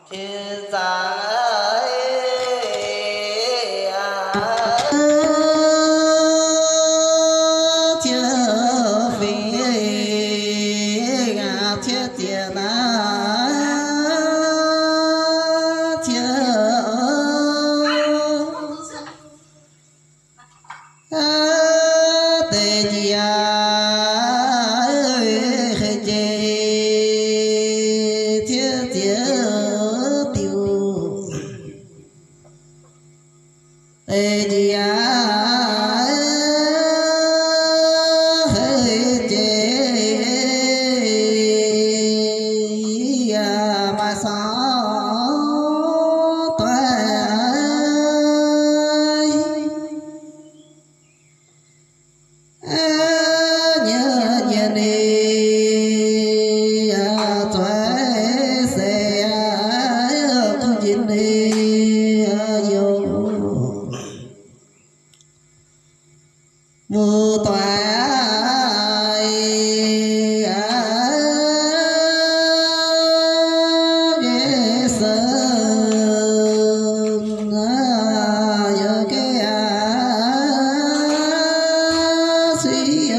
Qiex zaangc, qiex fingx, qiex ziex naaiv, qiex deix jiex, qiex jiex, qiex ziex diuc. Deix jiex, qiex ziex, yaac maaih sorng doic. Nyei, nyei ninh, zueiz seix, kuv njien ninh, youc muoz-doic, nqe se, yaac gengh suiv